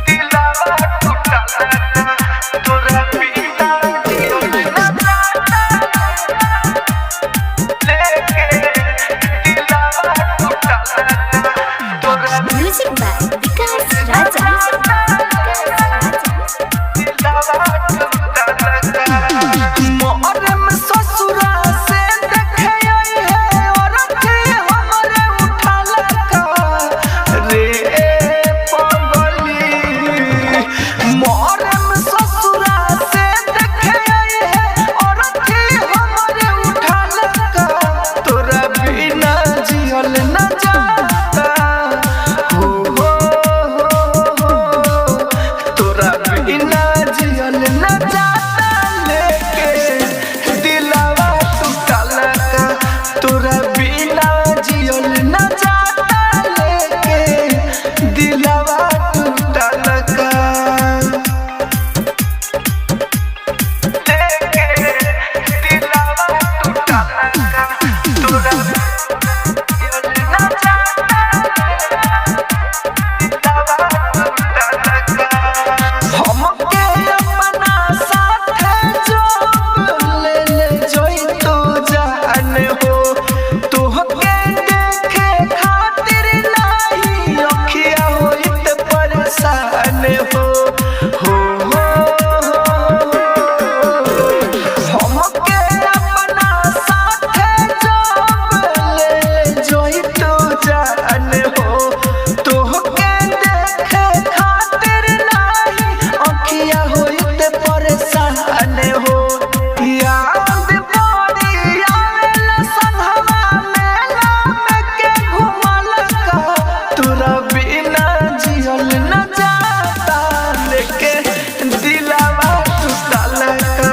दिलावा टूटल तोरा बिना जियल न जाता लेके दिलावा टूटल तोरा Music by Vikas Raja. Muharram ससुरा से देखे आई है औरत हमरे उठाला का रे पगली। मोहरम ससुरा से देखे आई है औरत हमरे उठाला का तोरा बिना जियल न जाता हो हो हो हो तोरा बिना जियल न जाता लेके दिलावा टूटल का तोरा बिना जियल न जाता लेके दिलावा टूटल का लेके दिलावा टूटल का तोरा जियल न जाता हमके अपना साथ जो ले ले जोई तो जान हो तोहके देखे खातिर नाही अखिया होइत परेशान हो हो हो हमके अपना साथ जो ले ले जोई तो जान हो तोहके देखे खातिर नाही अखिया होइत परेशान हो। याद पड़ी आवेला संघवा मेला में के घुमल का तोरा बिना जियल न जाता लेके दिलावा टूटल का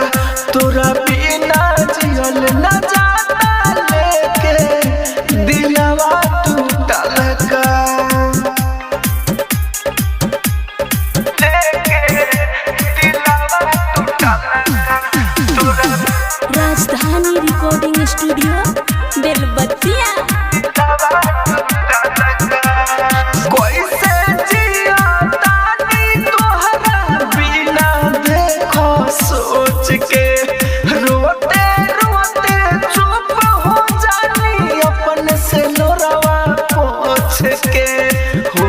तोरा बिना जियल न जाता लेके दिलावा टूटल का लेके दिलावा टूटल का तोरा Rajdhani Recording Studio, Belbattiya. कैसे जिया तानी तोहरा बिना देखो सोच के रोते रोते चुप हो जानी अपन से लोरवा पोछ के हो।